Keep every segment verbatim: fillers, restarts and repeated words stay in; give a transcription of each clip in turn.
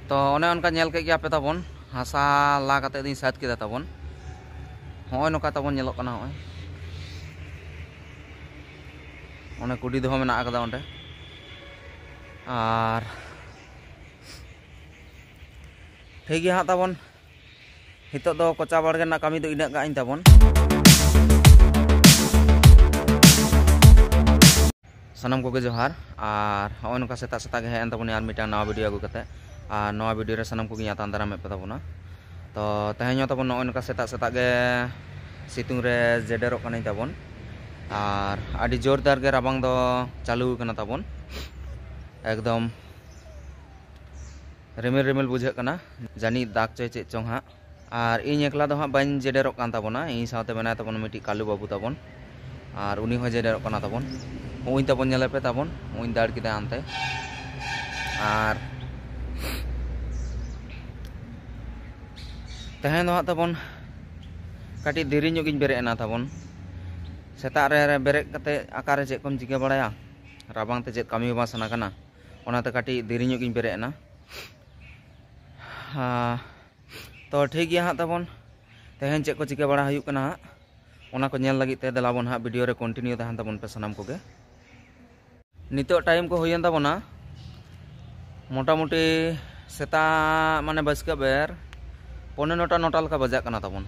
ᱛᱚ ᱚᱱᱮ ᱚᱱᱠᱟ ᱧᱮᱞ ᱠᱮᱫ ᱜᱮᱭᱟ ᱯᱮ ᱛᱟᱵᱚᱱ, ᱦᱟᱥᱟ ᱞᱟ ᱠᱟᱛᱮ ᱫᱚᱧ ᱥᱟᱹᱛ ᱠᱮᱫᱟ ᱛᱟᱵᱚᱱ᱾ ᱦᱚᱸᱜᱼᱚᱭ ᱱᱚᱝᱠᱟ ᱛᱟᱵᱚᱱ ᱧᱮᱞᱚᱜ ᱠᱟᱱᱟ, ᱦᱚᱸᱜᱼᱚᱭ ᱚᱱᱮ ᱠᱩᱰᱤ ᱫᱚᱦᱚ ᱢᱮᱱᱟᱜ ᱟᱠᱟᱫᱟ ᱚᱸᱰᱮ᱾ ᱟᱨ ᱴᱷᱤᱠ ᱜᱮᱭᱟ ᱦᱟᱸᱜ ᱛᱟᱵᱚᱱ, ᱱᱤᱛᱚᱜ ᱫᱚ ᱠᱚᱪᱟ ᱵᱟᱲᱜᱮ ᱨᱮᱱᱟᱜ ᱠᱟᱹᱢᱤ ᱫᱚ ᱤᱱᱟᱹᱜ ᱜᱟᱜ ᱤᱧ ᱛᱟᱵᱚᱱ᱾ ᱥᱟᱱᱟᱢ ᱠᱚᱜᱮ ᱡᱚᱦᱟᱨ᱾ ᱟᱨ ᱦᱚᱸᱜᱼᱚᱭ ᱱᱚᱝᱠᱟ ᱥᱮᱛᱟᱜ ᱥᱮᱛᱟᱜ ᱜᱮ ᱦᱮᱡ ᱮᱱ ᱛᱟᱵᱚᱱᱟ ᱟᱨ ᱢᱤᱫᱴᱟᱝ ᱱᱟᱣᱟ ᱵᱷᱤᱰᱤᱭᱳ ᱟᱹᱜᱩ ᱠᱟᱛᱮ᱾ ᱟᱨ ᱱᱚᱣᱟ ᱵᱷᱤᱰᱤᱭᱳ ᱨᱮ ᱥᱟᱱᱟᱢ ᱠᱚᱜᱮᱧ ᱟᱛᱟᱝ ᱫᱟᱨᱟᱢᱮᱫ ᱯᱮ ᱛᱟᱵᱚᱱᱟ᱾ ᱛᱚ ᱛᱮᱦᱮᱧ ᱦᱚᱸ ᱛᱟᱵᱚᱱ ᱱᱚᱜᱼᱚᱭ ᱱᱚᱝᱠᱟ ᱥᱮᱛᱟᱜ ᱥᱮᱛᱟᱜ ᱜᱮ ᱥᱤᱛᱩᱝ ᱨᱮ ᱡᱮᱰᱮᱨᱚᱜ ᱠᱟᱹᱱᱟᱹᱧ ᱛᱟᱵᱚᱱ᱾ ᱟᱨ ᱟᱹᱰᱤ ᱡᱳᱨᱫᱟᱨ ᱜᱮ ᱨᱟᱵᱟᱝ ᱫᱚ ᱪᱟᱹᱞᱩ ᱠᱟᱱᱟ ᱛᱟᱵᱚᱱ᱾ ᱮᱠᱫᱚᱢ ᱨᱤᱢᱤᱞ ᱨᱤᱢᱤᱞ ᱵᱩᱡᱷᱟᱹᱜ ᱠᱟᱱᱟ, ᱡᱟᱹᱱᱤᱡ ᱫᱟᱜᱽ ᱪᱚᱭ ᱪᱮᱫ ᱪᱚᱝ ᱦᱟᱸᱜ᱾ ᱟᱨ ᱤᱧ ᱮᱠᱞᱟ ᱫᱚ ᱦᱟᱸᱜ ᱵᱟᱹᱧ ᱡᱮᱰᱮᱨᱚᱜ ᱠᱟᱱ ᱛᱟᱵᱚᱱᱟ, ᱤᱧ ᱥᱟᱶᱛᱮ ᱢᱮᱱᱟᱭ ᱛᱟᱵᱚᱱᱟ ᱢᱤᱫᱴᱤᱡ ᱠᱟᱞᱩ ᱵᱟᱹᱵᱩ ᱛᱟᱵᱚᱱ, ᱟᱨ ᱩᱱᱤ ᱦᱚᱸ ᱡᱮᱰᱮᱨᱚᱜ ᱠᱟᱱᱟ ᱛᱟᱵᱚᱱ᱾ ᱦᱩᱸᱜᱼᱩᱧ ᱛᱟᱵᱚᱱ ᱧᱮᱞᱮ ᱯᱮ ᱛᱟᱵᱚᱱ, ᱦᱩᱸᱜᱼᱩᱧ ᱫᱟᱹᱲ ᱠᱮᱫᱟ ᱦᱟᱱᱛᱮ᱾ ᱟᱨ ᱛᱮᱦᱮᱧ ᱫᱚ ᱦᱟᱸᱜ ᱛᱟᱵᱚᱱ ᱠᱟᱹᱴᱤᱡ ᱫᱮᱨᱤ ᱧᱚᱜ ᱜᱤᱧ ᱵᱮᱨᱮᱫ ᱮᱱᱟ ᱛᱟᱵᱚᱱ᱾ ᱥᱮᱛᱟᱜ ᱨᱮ ᱵᱮᱨᱮᱫ ᱠᱟᱛᱮ ᱚᱠᱟᱨᱮ ᱪᱮᱫ ᱠᱚᱢ ᱪᱤᱠᱟᱹ ᱵᱟᱲᱟᱭᱟ, ᱨᱟᱵᱟᱝ ᱛᱮ ᱪᱮᱫ ᱠᱟᱹᱢᱤ ᱦᱚᱸ ᱵᱟᱝ ᱥᱟᱱᱟ ᱠᱟᱱᱟ, ᱚᱱᱟᱛᱮ ᱠᱟᱹᱴᱤᱡ ᱫᱮᱨᱤ ᱧᱚᱜ ᱜᱤᱧ ᱵᱮᱨᱮᱫ ᱮᱱᱟ᱾ ᱦᱟ, ᱛᱚ ᱴᱷᱤᱠ ᱜᱮᱭᱟ ᱦᱟᱸᱜ ᱛᱟᱵᱚᱱ, ᱛᱮᱦᱮᱧ ᱪᱮᱫ ᱠᱚ ᱪᱤᱠᱟᱹ ᱵᱟᱲᱟ ᱦᱩᱭᱩᱜ ᱠᱟᱱᱟ ᱦᱟᱸᱜ, ᱚᱱᱟ ᱠᱚ ᱧᱮᱞ ᱞᱟᱹᱜᱤᱫ ᱛᱮ ᱫᱮᱞᱟ ᱵᱚᱱ ᱦᱟᱸᱜ ᱵᱷᱤᱰᱤᱭᱳ ᱨᱮ ᱠᱚᱱᱴᱤᱱᱤᱭᱩ ᱛᱟᱦᱮᱱ ᱛᱟᱵᱚᱱ ᱯᱮ ᱥᱟᱱᱟᱢ ᱠᱚᱜᱮ᱾ ᱱᱤᱛᱚᱜ ᱴᱟᱭᱤᱢ ᱠᱚ ᱦᱩᱭᱮᱱ ᱛᱟᱵᱚᱱᱟ ᱢᱚᱴᱟᱢᱩᱴᱤ ᱥᱮᱛᱟᱜ ᱢᱟᱱᱮ ᱵᱟᱥᱠᱮ ᱵᱮᱨ ᱯᱚᱱᱮ ᱱᱚᱴᱟ ᱱᱚᱴᱟ ᱞᱮᱠᱟ ᱵᱟᱡᱟᱜ ᱠᱟᱱᱟ ᱛᱟᱵᱚᱱ᱾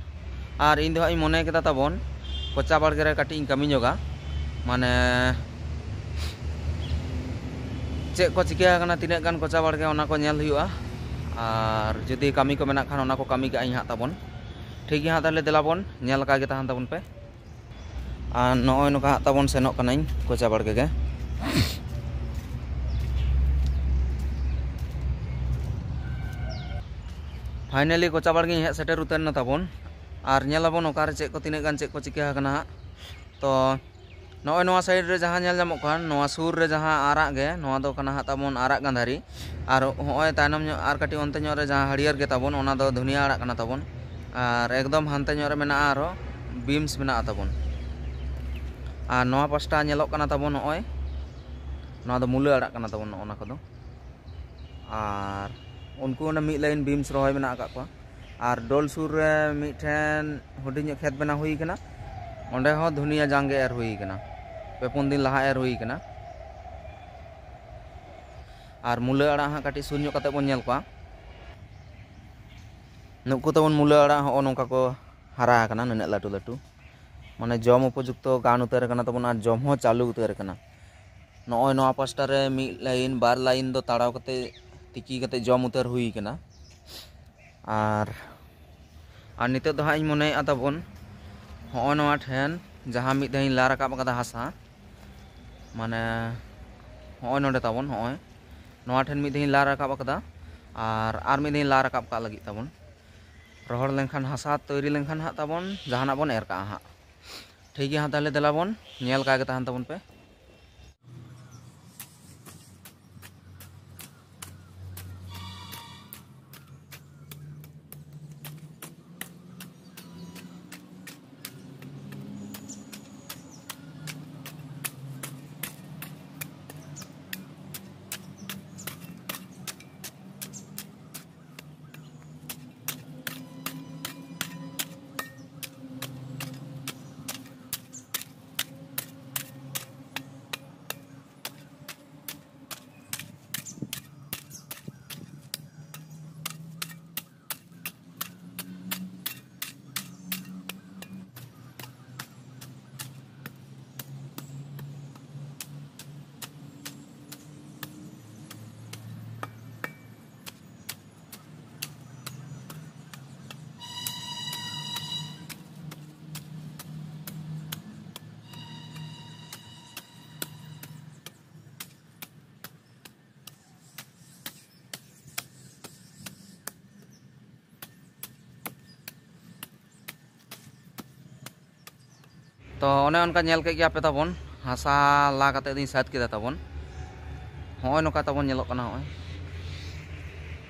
ᱟᱨ ᱤᱧ ᱫᱚ ᱦᱟᱸᱜ ᱤᱧ ᱢᱚᱱᱮ ᱠᱮᱫᱟ ᱛᱟᱵᱚᱱ ᱠᱚᱪᱟ ᱵᱟᱲᱜᱮ ᱨᱮ ᱠᱟᱹᱴᱤᱡ ᱤᱧ ᱠᱟᱹᱢᱤ ᱧᱚᱜᱟ, ᱢᱟᱱᱮ ᱪᱮᱫ ᱠᱚ ᱪᱤᱠᱟᱹ ᱟᱠᱟᱱᱟ, ᱛᱤᱱᱟᱹᱜ ᱜᱟᱱ ᱠᱚᱪᱟ ᱵᱟᱲᱜᱮ, ᱚᱱᱟ ᱠᱚ ᱧᱮᱞ ᱦᱩᱭᱩᱜᱼᱟ᱾ ᱟᱨ ᱡᱩᱫᱤ ᱠᱟᱹᱢᱤ ᱠᱚ ᱢᱮᱱᱟᱜ ᱠᱷᱟᱱ ᱚᱱᱟ ᱠᱚ ᱠᱟᱹᱢᱤ ᱠᱟᱜ ᱟᱹᱧ ᱦᱟᱸᱜ ᱛᱟᱵᱚᱱ᱾ ᱴᱷᱤᱠ ᱜᱮᱭᱟ ᱦᱟᱸᱜ, ᱛᱟᱦᱚᱞᱮ ᱫᱮᱞᱟ ᱵᱚᱱ ᱧᱮᱞ ᱟᱠᱟᱫ ᱜᱮ ᱛᱟᱦᱮᱱ ᱛᱟᱵᱚᱱ ᱯᱮ᱾ ᱟᱨ ᱱᱚᱜᱼᱚᱭ ᱱᱚᱝᱠᱟ ᱦᱟᱸᱜ ᱛᱟᱵᱚᱱ ᱥᱮᱱᱚᱜ ᱠᱟᱹᱱᱟᱹᱧ ᱠᱚᱪᱟ ᱵᱟᱲᱜᱮ ᱜᱮ᱾ ᱯᱷᱟᱭᱱᱟᱞᱤ ᱠᱚᱪᱟ ᱵᱟᱲᱜᱮᱧ ᱦᱮᱡ ᱥᱮᱴᱮᱨ ᱩᱛᱟᱹᱨ ᱮᱱᱟ ᱛᱟᱵᱚᱱ᱾ ᱟᱨ ᱧᱮᱞ ᱟᱵᱚᱱ ᱚᱠᱟᱨᱮ ᱪᱮᱫ ᱠᱚ, ᱛᱤᱱᱟᱹᱜ ᱜᱟᱱ ᱪᱮᱫ ᱠᱚ ᱪᱤᱠᱟᱹ ᱟᱠᱟᱱᱟ ᱦᱟᱸᱜ᱾ ᱛᱚ ᱱᱚᱜᱼᱚᱭ ᱱᱚᱣᱟ ᱥᱟᱭᱤᱰ ᱨᱮ ᱡᱟᱦᱟᱸ ᱧᱮᱞ ᱧᱟᱢᱚᱜ ᱠᱟᱱ, ᱱᱚᱣᱟ ᱥᱩᱨ ᱨᱮ ᱡᱟᱦᱟᱸ ᱟᱨᱟᱜ ᱜᱮ, ᱱᱚᱣᱟ ᱫᱚ ᱠᱟᱱᱟ ᱦᱟᱸᱜ ᱛᱟᱵᱚᱱ ᱟᱨᱟᱜ ᱜᱟᱸᱫᱷᱟᱨᱤ᱾ ᱟᱨ ᱦᱚᱸᱜᱼᱚᱭ ᱛᱟᱭᱱᱚᱢ ᱧᱚᱜ ᱟᱨ ᱠᱟᱹᱴᱤᱡ ᱚᱱᱛᱮ ᱧᱚᱜ ᱨᱮ ᱡᱟᱦᱟᱸ ᱦᱟᱹᱨᱭᱟᱹᱲ ᱜᱮ ᱛᱟᱵᱚᱱ, ᱚᱱᱟ ᱫᱚ ᱫᱷᱩᱱᱤᱭᱟᱹ ᱟᱲᱟᱜ ᱠᱟᱱᱟ ᱛᱟᱵᱚᱱ᱾ ᱟᱨ ᱮᱠᱫᱚᱢ ᱦᱟᱱᱛᱮ ᱧᱚᱜ ᱨᱮ ᱢᱮᱱᱟᱜᱼᱟ ᱟᱨᱚ ᱵᱤᱢᱥ ᱢᱮᱱᱟᱜᱼᱟ ᱛᱟᱵᱚᱱ᱾ ᱟᱨ ᱱᱚᱣᱟ ᱯᱟᱥᱴᱟ ᱧᱮᱞᱚᱜ ᱠᱟᱱᱟ ᱛᱟᱵᱚᱱ ᱱᱚᱜᱼᱚᱭ, ᱱᱚᱣᱟ ᱫᱚ ᱢᱩᱞᱟᱹ ᱟᱲᱟᱜ ᱠᱟᱱᱟ ᱛᱟᱵᱚᱱ ᱱᱚᱜᱼᱚ ᱱᱟ ᱠᱚᱫᱚ᱾ ᱟᱨ ᱩᱱᱠᱩ ᱚᱸᱰᱮ ᱢᱤᱫ ᱞᱟᱭᱤᱱ ᱵᱤᱢᱥ ᱨᱚᱦᱚᱭ ᱢᱮᱱᱟᱜ ᱟᱠᱟᱫ ᱠᱚᱣᱟ᱾ ᱟᱨ ᱰᱳᱞ ᱥᱩᱨ ᱨᱮ ᱢᱤᱫᱴᱷᱮᱱ ᱦᱩᱰᱤᱧ ᱧᱚᱜ ᱠᱷᱮᱛ ᱵᱮᱱᱟᱣ ᱦᱩᱭ ᱠᱟᱱᱟ, ᱚᱸᱰᱮ ᱦᱚᱸ ᱫᱷᱩᱱᱤᱭᱟᱹ ᱡᱟᱝ ᱜᱮ ᱮᱨ ᱦᱩᱭ ᱠᱟᱱᱟ, ᱯᱮ ᱯᱩᱱ ᱫᱤᱱ ᱞᱟᱦᱟ ᱮᱨ ᱦᱩᱭ ᱠᱟᱱᱟ᱾ ᱟᱨ ᱢᱩᱞᱟᱹ ᱟᱲᱟᱜ ᱦᱟᱸᱜ ᱠᱟᱹᱴᱤᱡ ᱥᱩᱨ ᱧᱚᱜ ᱠᱟᱛᱮ ᱵᱚᱱ ᱧᱮᱞ ᱠᱚᱣᱟ᱾ ᱱᱩᱠᱩ ᱛᱟᱵᱚᱱ ᱢᱩᱞᱟᱹ ᱟᱲᱟᱜ ᱦᱚᱸᱜᱼᱚ ᱱᱚᱝᱠᱟ ᱠᱚ ᱦᱟᱨᱟ ᱟᱠᱟᱱᱟ, ᱱᱩᱱᱟᱹᱜ ᱞᱟᱹᱴᱩ ᱞᱟᱹᱴᱩ, ᱢᱟᱱᱮ ᱡᱚᱢ ᱩᱯᱚᱡᱩᱠᱛᱚ ᱜᱟᱱ ᱩᱛᱟᱹᱨ ᱟᱠᱟᱱᱟ ᱛᱟᱵᱚᱱ ᱟᱨ ᱡᱚᱢ ᱦᱚᱸ ᱪᱟᱹᱞᱩ ᱩᱛᱟᱹᱨ ᱟᱠᱟᱱᱟ᱾ ᱱᱚᱜᱼᱚᱭ ᱱᱚᱣᱟ ᱯᱟᱥᱴᱟ ᱨᱮ ᱢᱤᱫ ᱞᱟᱭᱤᱱ ᱵᱟᱨ ᱞᱟᱭᱤᱱ ᱫᱚ ᱛᱟᱲᱟᱣ ᱠᱟᱛᱮ ᱛᱤᱠᱤ ᱠᱟᱛᱮ ᱡᱚᱢ ᱩᱛᱟᱹᱨ ᱦᱩᱭ ᱠᱟᱱᱟ᱾ ᱟᱨ ᱟᱨ ᱱᱤᱛᱚᱜ ᱫᱚ ᱦᱟᱸᱜ ᱤᱧ ᱢᱚᱱᱮᱭᱮᱫᱼᱟ ᱛᱟᱵᱚᱱ, ᱦᱚᱸᱜᱼᱚ ᱱᱚᱣᱟ ᱴᱷᱮᱱ ᱡᱟᱦᱟᱸ ᱢᱤᱫ ᱫᱷᱟᱣ ᱤᱧ ᱞᱟ ᱨᱟᱠᱟᱵ ᱟᱠᱟᱫᱟ ᱦᱟᱥᱟ, ᱢᱟᱱᱮ ᱦᱚᱸᱜᱼᱚᱭ ᱱᱚᱰᱮ ᱛᱟᱵᱚᱱ, ᱦᱚᱸᱜᱼᱚᱭ ᱱᱚᱣᱟ ᱴᱷᱮᱱ ᱢᱤᱫ ᱫᱷᱟᱣ ᱤᱧ ᱞᱟ ᱨᱟᱠᱟᱵ ᱟᱠᱟᱫᱟ᱾ ᱟᱨ ᱟᱨ ᱢᱤᱫ ᱫᱷᱟᱣ ᱤᱧ ᱞᱟ ᱨᱟᱠᱟᱵ ᱠᱟᱜ ᱞᱟᱹᱜᱤᱫ ᱛᱟᱵᱚᱱ, ᱨᱚᱦᱚᱲ ᱞᱮᱱᱠᱷᱟᱱ, ᱦᱟᱥᱟ ᱛᱳᱭᱨᱤ ᱞᱮᱱᱠᱷᱟᱱ ᱦᱟᱸᱜ ᱛᱟᱵᱚᱱ ᱡᱟᱦᱟᱱᱟᱜ ᱵᱚᱱ ᱮᱨ ᱠᱟᱜᱼᱟ ᱦᱟᱸᱜ᱾ ᱴᱷᱤᱠ ᱜᱮᱭᱟ ᱦᱟᱸᱜ, ᱛᱟᱦᱚᱞᱮ ᱫᱮᱞᱟ ᱵᱚᱱ ᱧᱮᱞ ᱠᱟᱜ ᱜᱮ ᱛᱟᱦᱮᱱ ᱛᱟᱵᱚᱱ ᱯᱮ᱾ ᱛᱚ ᱚᱱᱮ ᱚᱱᱠᱟ ᱧᱮᱞ ᱠᱮᱫ ᱜᱮᱭᱟ ᱯᱮ ᱛᱟᱵᱚᱱ, ᱦᱟᱥᱟ ᱞᱟ ᱠᱟᱛᱮ ᱫᱚᱧ ᱥᱟᱹᱛ ᱠᱮᱫᱟ ᱛᱟᱵᱚᱱ᱾ ᱦᱚᱸᱜᱼᱚᱭ ᱱᱚᱝᱠᱟ ᱛᱟᱵᱚᱱ ᱧᱮᱞᱚᱜ ᱠᱟᱱᱟ, ᱦᱚᱸᱜᱼᱚᱭ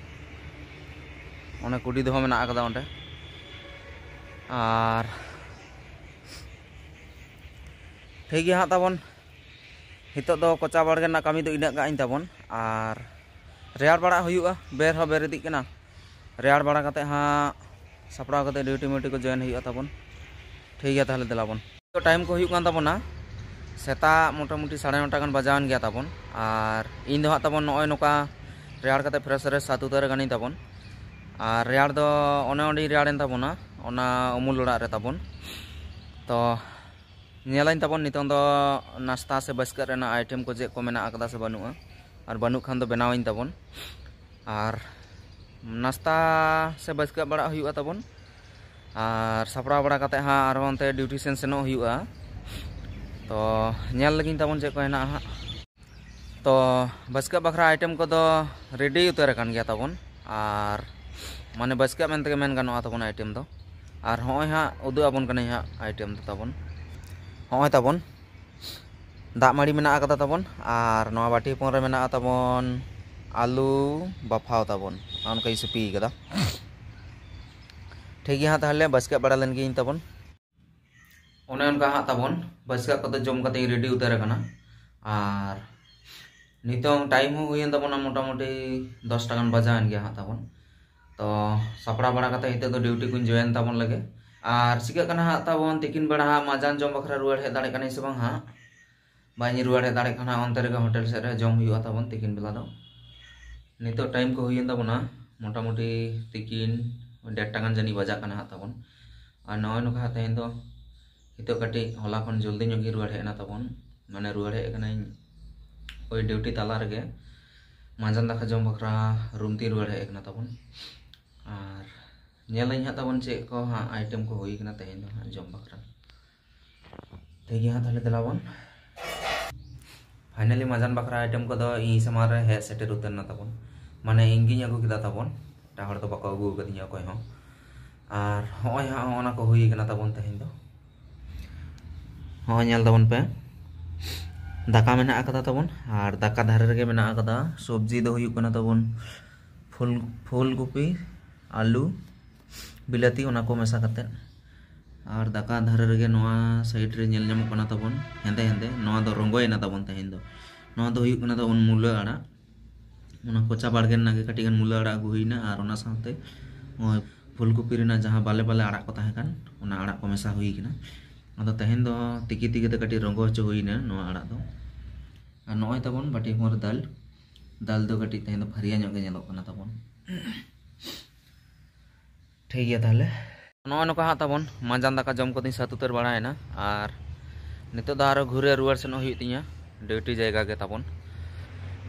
ᱚᱱᱮ ᱠᱩᱰᱤ ᱫᱚᱦᱚ ᱢᱮᱱᱟᱜ ᱟᱠᱟᱫᱟ ᱚᱸᱰᱮ᱾ ᱟᱨ ᱴᱷᱤᱠ ᱜᱮᱭᱟ ᱦᱟᱸᱜ ᱛᱟᱵᱚᱱ, ᱱᱤᱛᱚᱜ ᱫᱚ ᱠᱚᱪᱟ ᱵᱟᱲᱜᱮ ᱨᱮᱱᱟᱜ ᱠᱟᱹᱢᱤ ᱫᱚ ᱤᱱᱟᱹᱜ ᱜᱟᱱ ᱛᱟᱵᱚᱱ᱾ ᱟᱨ ᱨᱮᱭᱟᱲ ᱵᱟᱲᱟ ᱦᱩᱭᱩᱜᱼᱟ, ᱵᱮᱨ ᱦᱚᱸ ᱵᱮᱨ ᱤᱫᱤᱜ ᱠᱟᱱᱟ᱾ ᱨᱮᱭᱟᱲ ᱵᱟᱲᱟ ᱠᱟᱛᱮ ᱦᱟᱸᱜ ᱥᱟᱯᱲᱟᱣ ᱠᱟᱛᱮ ᱰᱤᱭᱩᱴᱤ ᱢᱤᱭᱩᱴᱤ ᱠᱚ ᱡᱚᱭᱮᱱ ᱦᱩᱭᱩᱜᱼᱟ ᱛᱟᱵᱚᱱ᱾ ᱴᱷᱤᱠ ᱜᱮᱭᱟ, ᱛᱟᱦᱚᱞᱮ ᱫᱮᱞᱟ ᱵᱚᱱ᱾ ᱴᱟᱭᱤᱢ ᱠᱚ ᱦᱩᱭᱩᱜ ᱠᱟᱱ ᱛᱟᱵᱚᱱᱟ ᱥᱮᱛᱟᱜ ᱢᱚᱴᱟᱢᱩᱴᱤ ᱥᱟᱲᱮ ᱱᱚᱴᱟ ᱜᱟᱱ ᱵᱟᱡᱟᱣᱮᱱ ᱜᱮᱭᱟ ᱛᱟᱵᱚᱱ᱾ ᱟᱨ ᱤᱧ ᱫᱚ ᱦᱟᱸᱜ ᱛᱟᱵᱚᱱ ᱱᱚᱜᱼᱚᱭ ᱱᱚᱝᱠᱟ ᱨᱮᱭᱟᱲ ᱠᱟᱛᱮ ᱯᱷᱨᱮᱥ ᱯᱷᱨᱮᱥ ᱥᱟᱹᱛ ᱩᱛᱟᱹᱨ ᱟᱠᱟᱱᱟᱹᱧ ᱛᱟᱵᱚᱱ᱾ ᱟᱨ ᱨᱮᱭᱟᱲ ᱫᱚ ᱚᱱᱮ ᱚᱸᱰᱮᱧ ᱨᱮᱭᱟᱲᱮᱱ ᱛᱟᱵᱚᱱᱟ, ᱚᱱᱟ ᱩᱢᱩᱞ ᱚᱲᱟᱜ ᱨᱮ ᱛᱟᱵᱚᱱ᱾ ᱛᱚ ᱧᱮᱞᱟᱹᱧ ᱛᱟᱵᱚᱱ ᱱᱤᱛᱚᱝ ᱫᱚ ᱱᱟᱥᱛᱟ ᱥᱮ ᱵᱟᱹᱥᱠᱟᱹᱜ ᱨᱮᱱᱟᱜ ᱟᱭᱴᱮᱢ ᱠᱚ ᱪᱮᱫ ᱠᱚ ᱢᱮᱱᱟᱜ ᱟᱠᱟᱫᱟ ᱥᱮ ᱵᱟᱹᱱᱩᱜᱼᱟ, ᱟᱨ ᱵᱟᱹᱱᱩᱜ ᱠᱷᱟᱱ ᱫᱚ ᱵᱮᱱᱟᱣᱟᱹᱧ ᱛᱟᱵᱚᱱ᱾ ᱟᱨ ᱱᱟᱥᱛᱟ ᱥᱮ ᱵᱟᱹᱥᱠᱟᱹᱜ ᱵᱟᱲᱟᱜ ᱦᱩᱭᱩᱜᱼᱟ ᱛᱟᱵᱚᱱ᱾ ᱟᱨ ᱥᱟᱯᱲᱟᱣ ᱵᱟᱲᱟ ᱠᱟᱛᱮ ᱦᱟᱸᱜ ᱟᱨᱦᱚᱸ ᱚᱱᱛᱮ ᱰᱤᱭᱩᱴᱤ ᱥᱮᱱ ᱥᱮᱱᱚᱜ ᱦᱩᱭᱩᱜᱼᱟ᱾ ᱛᱚ ᱧᱮᱞ ᱞᱟᱹᱜᱤᱧ ᱛᱟᱵᱚᱱ ᱪᱮᱫ ᱠᱚ ᱦᱮᱱᱟᱜᱼᱟ ᱦᱟᱸᱜ᱾ ᱛᱚ ᱵᱟᱹᱥᱠᱟᱹᱜ ᱵᱟᱠᱷᱨᱟ ᱟᱭᱴᱮᱢ ᱠᱚᱫᱚ ᱨᱮᱰᱤ ᱩᱛᱟᱹᱨ ᱟᱠᱟᱱ ᱜᱮᱭᱟ ᱛᱟᱵᱚᱱ᱾ ᱟᱨ ᱢᱟᱱᱮ ᱵᱟᱹᱥᱠᱟᱹᱜ ᱢᱮᱱ ᱛᱮᱜᱮ ᱢᱮᱱ ᱜᱟᱱᱚᱜᱼᱟ ᱛᱟᱵᱚᱱ ᱟᱭᱴᱮᱢ ᱫᱚ᱾ ᱟᱨ ᱦᱚᱸᱜᱼᱚᱭ ᱦᱟᱸᱜ ᱩᱫᱩᱜ ᱟᱵᱚᱱ ᱠᱟᱹᱱᱟᱹᱧ ᱦᱟᱸᱜ ᱟᱭᱴᱮᱢ ᱫᱚ ᱛᱟᱵᱚᱱ᱾ ᱦᱚᱸᱜᱼᱚᱭ ᱛᱟᱵᱚᱱ ᱫᱟᱜ ᱢᱟᱹᱲᱤ ᱢᱮᱱᱟᱜ ᱟᱠᱟᱫᱟ ᱛᱟᱵᱚᱱ, ᱟᱨ ᱱᱚᱣᱟ ᱵᱟᱹᱴᱤ ᱦᱚᱯᱚᱱ ᱨᱮ ᱢᱮᱱᱟᱜᱼᱟ ᱛᱟᱵᱚᱱ ᱟᱹᱞᱩ ᱵᱟᱯᱷᱟᱣ ᱛᱟᱵᱚᱱ, ᱱᱚᱜᱼᱚ ᱱᱚᱝᱠᱟᱧ ᱥᱤᱯᱤ ᱠᱟᱫᱟ᱾ ᱴᱷᱤᱠ ᱜᱮᱭᱟ ᱦᱟᱸᱜ, ᱛᱟᱦᱚᱞᱮ ᱵᱟᱹᱥᱠᱟᱹᱜ ᱵᱟᱲᱟ ᱞᱮᱱ ᱜᱤᱧ ᱛᱟᱵᱚᱱ᱾ ᱚᱱᱮ ᱚᱱᱠᱟ ᱦᱟᱸᱜ ᱛᱟᱵᱚᱱ ᱵᱟᱹᱥᱠᱟᱹᱜ ᱠᱚᱫᱚ ᱡᱚᱢ ᱠᱟᱛᱮ ᱤᱧ ᱨᱮᱰᱤ ᱩᱛᱟᱹᱨ ᱟᱠᱟᱱᱟ᱾ ᱟᱨ ᱱᱤᱛᱚᱝ ᱴᱟᱭᱤᱢ ᱦᱚᱸ ᱦᱩᱭᱮᱱ ᱛᱟᱵᱚᱱᱟ ᱢᱚᱴᱟᱢᱩᱴᱤ ᱫᱚᱥᱴᱟ ᱜᱟᱱ ᱵᱟᱡᱟᱣᱮᱱ ᱜᱮᱭᱟ ᱦᱟᱸᱜ ᱛᱟᱵᱚᱱ᱾ ᱛᱚ ᱥᱟᱯᱲᱟᱣ ᱵᱟᱲᱟ ᱠᱟᱛᱮ ᱱᱤᱛᱚᱜ ᱫᱚ ᱰᱤᱭᱩᱴᱤ ᱠᱚᱧ ᱡᱚᱭᱮᱱ ᱛᱟᱵᱚᱱ ᱞᱮᱜᱮ᱾ ᱟᱨ ᱪᱤᱠᱟᱹᱜ ᱠᱟᱱᱟ ᱦᱟᱸᱜ ᱛᱟᱵᱚᱱ ᱛᱤᱠᱤᱱ ᱵᱮᱲᱟ ᱦᱟᱸᱜ ᱢᱟᱡᱟᱱ ᱡᱚᱢ ᱵᱟᱠᱷᱨᱟ ᱨᱩᱣᱟᱹᱲ ᱦᱮᱡ ᱫᱟᱲᱮᱭᱟᱜ ᱠᱟᱹᱱᱟᱹᱧ ᱥᱮ ᱵᱟᱝ ᱦᱟᱸᱜ, ᱵᱟᱹᱧ ᱨᱩᱣᱟᱹᱲ ᱦᱮᱡ ᱫᱟᱲᱮᱭᱟᱜ ᱠᱷᱟᱱ ᱦᱟᱸᱜ ᱚᱱᱛᱮ ᱨᱮᱜᱮ ᱦᱳᱴᱮᱞ ᱥᱮᱫ ᱨᱮ ᱡᱚᱢ ᱦᱩᱭᱩᱜᱼᱟ ᱛᱟᱵᱚᱱ ᱛᱤᱠᱤᱱ ᱵᱮᱞᱟ ᱫᱚ᱾ ᱱᱤᱛᱚᱜ ᱴᱟᱭᱤᱢ ᱠᱚ ᱦᱩᱭᱮᱱ ᱛᱟᱵᱚᱱᱟ ᱢᱚᱴᱟᱢᱩᱴᱤ ᱛᱤᱠᱤᱱ ᱰᱮᱲᱴᱟ ᱜᱟᱱ ᱡᱟᱹᱱᱤᱡ ᱵᱟᱡᱟᱜ ᱠᱟᱱᱟ ᱦᱟᱸᱜ ᱛᱟᱵᱚᱱ᱾ ᱟᱨ ᱱᱚᱜᱼᱚᱭ ᱱᱚᱝᱠᱟ ᱦᱟᱸᱜ ᱛᱮᱦᱮᱧ ᱫᱚ ᱱᱤᱛᱚᱜ ᱠᱟᱹᱴᱤᱡ ᱦᱚᱞᱟ ᱠᱷᱚᱱ ᱡᱚᱞᱫᱤ ᱧᱚᱜ ᱜᱮ ᱨᱩᱣᱟᱹᱲ ᱦᱮᱡ ᱮᱱᱟ ᱛᱟᱵᱚᱱ, ᱢᱟᱱᱮ ᱨᱩᱣᱟᱹᱲ ᱦᱮᱡ ᱟᱠᱟᱱᱟᱹᱧ ᱳᱭ ᱰᱤᱭᱩᱴᱤ ᱛᱟᱞᱟ ᱨᱮᱜᱮ᱾ ᱢᱟᱸᱡᱟᱱ ᱫᱟᱠᱟ ᱡᱚᱢ ᱵᱟᱠᱷᱨᱟ ᱨᱩᱢ ᱛᱤᱧ ᱨᱩᱣᱟᱹᱲ ᱦᱮᱡ ᱟᱠᱟᱱᱟ ᱛᱟᱵᱚᱱ᱾ ᱟᱨ ᱧᱮᱞᱟᱹᱧ ᱦᱟᱸᱜ ᱛᱟᱵᱚᱱ ᱪᱮᱫ ᱠᱚ ᱦᱟᱸᱜ ᱟᱭᱴᱮᱢ ᱠᱚ ᱦᱩᱭ ᱠᱟᱱᱟ ᱛᱮᱦᱮᱧ ᱫᱚ ᱦᱟᱸᱜ ᱡᱚᱢ ᱵᱟᱠᱷᱨᱟ᱾ ᱴᱷᱤᱠ ᱜᱮᱭᱟ ᱦᱟᱸᱜ, ᱛᱟᱦᱚᱞᱮ ᱫᱮᱞᱟ ᱵᱚᱱ᱾ ᱯᱷᱟᱭᱱᱟᱞᱤ ᱢᱟᱸᱡᱟᱱ ᱵᱟᱠᱷᱨᱟ ᱟᱭᱴᱮᱢ ᱠᱚᱫᱚ ᱤᱧ ᱥᱟᱢᱟᱝ ᱨᱮ ᱦᱮᱡ ᱥᱮᱴᱮᱨ ᱩᱛᱟᱹᱨ ᱮᱱᱟ ᱛᱟᱵᱚᱱ᱾ ᱢᱟᱱᱮ ᱤᱧ ᱜᱤᱧ ᱟᱹᱜᱩ ᱠᱮᱫᱟ ᱛᱟᱵᱚᱱ, ᱮᱴᱟᱜ ᱦᱚᱲ ᱫᱚ ᱵᱟᱠᱚ ᱟᱹᱜᱩ ᱟᱠᱟᱫᱤᱧᱟ ᱚᱠᱚᱭ ᱦᱚᱸ᱾ ᱟᱨ ᱦᱚᱸᱜᱼᱚᱭ ᱦᱟᱸᱜ ᱦᱚᱸᱜᱼᱚ ᱱᱟ ᱠᱚ ᱦᱩᱭ ᱠᱟᱱᱟ ᱛᱟᱵᱚᱱ ᱛᱮᱦᱮᱧ ᱫᱚ᱾ ᱦᱚᱸᱜᱼᱚᱭ ᱧᱮᱞ ᱛᱟᱵᱚᱱ ᱯᱮ, ᱫᱟᱠᱟ ᱢᱮᱱᱟᱜ ᱟᱠᱟᱫᱟ ᱛᱟᱵᱚᱱ, ᱟᱨ ᱫᱟᱠᱟ ᱫᱷᱟᱨᱮ ᱨᱮᱜᱮ ᱢᱮᱱᱟᱜ ᱟᱠᱟᱫᱟ ᱥᱚᱵᱽᱡᱤ ᱫᱚ ᱦᱩᱭᱩᱜ ᱠᱟᱱᱟ ᱛᱟᱵᱚᱱ ᱯᱷᱩᱞ, ᱯᱷᱩᱞ ᱠᱚᱯᱤ, ᱟᱹᱞᱩ, ᱵᱤᱞᱟᱹᱛᱤ, ᱚᱱᱟ ᱠᱚ ᱢᱮᱥᱟ ᱠᱟᱛᱮᱫ᱾ ᱟᱨ ᱫᱟᱠᱟ ᱫᱷᱟᱨᱮ ᱨᱮᱜᱮ ᱱᱚᱣᱟ ᱥᱟᱭᱤᱰ ᱨᱮ ᱧᱮᱞ ᱧᱟᱢᱚᱜ ᱠᱟᱱᱟ ᱛᱟᱵᱚᱱ ᱦᱮᱸᱫᱮ ᱦᱮᱸᱫᱮ, ᱱᱚᱣᱟ ᱫᱚ ᱨᱚᱝᱜᱚᱭᱮᱱᱟ ᱛᱟᱵᱚᱱ ᱛᱮᱦᱮᱧ ᱫᱚ᱾ ᱱᱚᱣᱟ ᱫᱚ ᱦᱩᱭᱩᱜ ᱠᱟᱱᱟ ᱛᱟᱵᱚᱱ ᱢᱩᱞᱟᱹ ᱟᱲᱟᱜ᱾ ᱚᱱᱟ ᱠᱚᱪᱟ ᱵᱟᱲᱜᱮ ᱨᱮᱱᱟᱜ ᱜᱮ ᱠᱟᱹᱴᱤᱡ ᱜᱟᱱ ᱢᱩᱞᱟᱹ ᱟᱲᱟᱜ ᱟᱹᱜᱩ ᱦᱩᱭᱱᱟ, ᱟᱨ ᱚᱱᱟ ᱥᱟᱶᱛᱮ ᱱᱚᱜᱼᱚᱭ ᱯᱷᱩᱞᱠᱩᱯᱤ ᱨᱮᱱᱟᱜ ᱡᱟᱦᱟᱸ ᱵᱟᱞᱮ ᱵᱟᱞᱮ ᱟᱲᱟᱜ ᱠᱚ ᱛᱟᱦᱮᱸ ᱠᱟᱱ, ᱚᱱᱟ ᱟᱲᱟᱜ ᱠᱚ ᱢᱮᱥᱟ ᱦᱩᱭ ᱠᱟᱱᱟ᱾ ᱟᱫᱚ ᱛᱮᱦᱮᱧ ᱫᱚ ᱛᱤᱠᱤ ᱛᱤᱠᱤ ᱛᱮ ᱠᱟᱹᱴᱤᱡ ᱨᱚᱸᱜᱚ ᱦᱚᱪᱚ ᱦᱩᱭᱱᱟ ᱱᱚᱣᱟ ᱟᱲᱟᱜ ᱫᱚ᱾ ᱟᱨ ᱱᱚᱜᱼᱚᱭ ᱛᱟᱵᱚᱱ ᱵᱟᱹᱴᱤ ᱦᱚᱯᱚᱱ ᱨᱮ ᱫᱟᱞ, ᱫᱟᱞ ᱫᱚ ᱠᱟᱹᱴᱤᱡ ᱛᱮᱦᱮᱧ ᱫᱚ ᱯᱷᱟᱹᱨᱭᱟᱹ ᱧᱚᱜ ᱜᱮ ᱧᱮᱞᱚᱜ ᱠᱟᱱᱟ ᱛᱟᱵᱚᱱ᱾ ᱴᱷᱤᱠ ᱜᱮᱭᱟ ᱛᱟᱦᱚᱞᱮ, ᱱᱚᱜᱼᱚᱭ ᱱᱚᱝᱠᱟ ᱦᱟᱸᱜ ᱛᱟᱵᱚᱱ ᱢᱟᱸᱡᱟᱱ ᱫᱟᱠᱟ ᱡᱚᱢ ᱠᱟᱛᱮᱧ ᱥᱟᱹᱛ ᱩᱛᱟᱹᱨ ᱵᱟᱲᱟᱭᱮᱱᱟ, ᱟᱨ ᱱᱤᱛᱚᱜ ᱫᱚ ᱟᱨᱚ ᱜᱷᱩᱨᱮ ᱨᱩᱣᱟᱹᱲ ᱥᱮᱱᱚᱜ ᱦᱩᱭᱩᱜ ᱛᱤᱧᱟᱹ ᱰᱤᱭᱩᱴᱤ ᱡᱟᱭᱜᱟ ᱜᱮ ᱛᱟᱵᱚᱱ᱾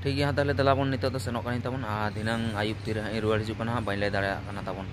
ᱴᱷᱤᱠ ᱜᱮᱭᱟ ᱦᱟᱸᱜ ᱛᱟᱦᱚᱞᱮ, ᱫᱮᱞᱟ ᱵᱚᱱ ᱱᱤᱛᱚᱜ ᱫᱚ ᱥᱮᱱᱚᱜ ᱠᱟᱹᱱᱟᱹᱧ ᱛᱟᱵᱚᱱ, ᱟᱨ ᱫᱷᱤᱱᱟᱹᱝ ᱟᱹᱭᱩᱵ ᱛᱤᱨᱮ ᱦᱟᱸᱜ ᱤᱧ ᱨᱩᱣᱟᱹᱲ ᱦᱤᱡᱩᱜ ᱠᱟᱱᱟ ᱦᱟᱸᱜ, ᱵᱟᱹᱧ ᱞᱟᱹᱭ ᱫᱟᱲᱮᱭᱟᱜ ᱠᱟᱱᱟ ᱛᱟᱵᱚᱱ᱾